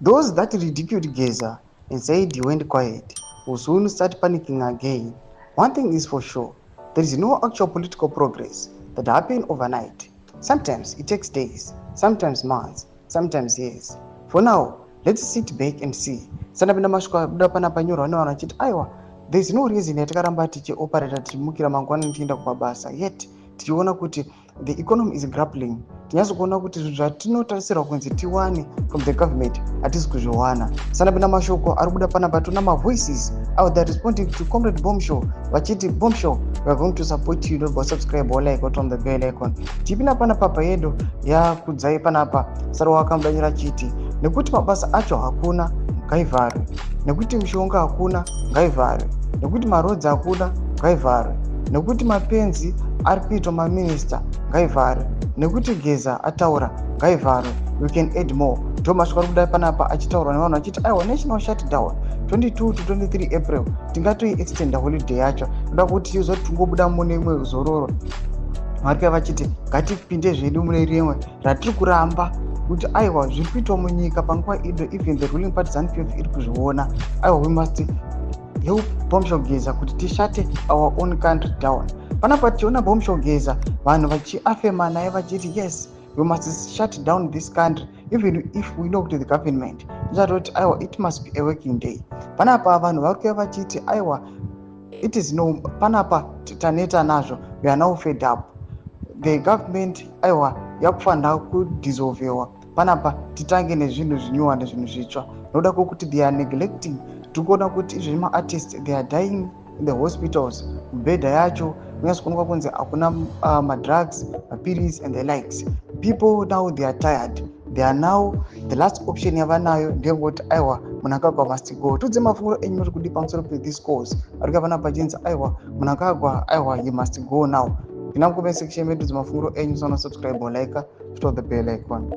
Those that ridiculed Geza and said he went quiet will soon start panicking again. One thing is for sure, there is no actual political progress that happens overnight. Sometimes it takes days, sometimes months, sometimes years. For now, let's sit back and see. Sanapinda mashuka buda panapa nyorwa nevanhu vachiti aiwa, there is no reason yatakaramba tichioperata tichimukira mangwana tichienda kumabasa yet tichiona kuti the economy is grappling. Tinyaso kuona kuti zvinhu zvatinotarisirwa kunzi tiwane from the government hatisi kuzviwana. Sanapinda mashoko ari kubuda panapa tona mavoices out there responding to Comrade Bombshow vachiti Bombshow, we are going to support you, don't subscribe or like or turn the bell icon. Tipinda panapa payedo yakudzai panapa Saruwa akamudanyira chiti nekuti mabasa acho hakuna ngaivharwe, nekuti mishonga hakuna ngaivharwe, nekuti marodzi hakuna ngaivharwe, nekuti mapenzi ari kuitwa maminista ngaivharwe, nekuti Geza ataura ngaivharwe. We can add more. Thomas Kwaruda panapa achitaura nevanhu achiti aiwa national shutdown 22 to 23 April tingatoi extend holiday yacho kuda kuti tizoti tungobuda mune imwe zororo. Varika vachiti ngatipinde zvedu mune rimwe ratiri kuramba kuti aiwa zviri kuitwa munyika panguva ido even the ruling party ZANU-PF iri kuzviona. Aiwa we must help Bombshow Geza kuti tishate our own country down. Panapa tichiona Bombshow Geza vanhu vachiafema naye vachiti yes, we must shut down this country even if we know to the government ndichatoti aiwa it must be a working day. Panapa vanhu varikuya vachiti aiwa it is no, panapa taneta nazvo, we are now fed up. The government aiwa yakufanira kudissolvewa. Panapa titange nezvinhu zvinyuwa nezvinhu zvitsva noda kwokuti they are neglecting. Tikuona kuti izvozvi maartists they are dying in the hospitals, mibhedha yacho kunyazokuonekwa kunzi hakuna madrugs, mapills and the likes. People now they are tired, they are now the last option yavanayo ndeyekuti aiwa Mnangagwa must go. Tudze mafunguro enyu muri kudi pamusoro pe-this cause arika panapa chinzi aiwa Mnangagwa aiwa you must go now. Ndinamukupeni section medu dzemafunguro enyu, subscribe or like, hit the bell icon.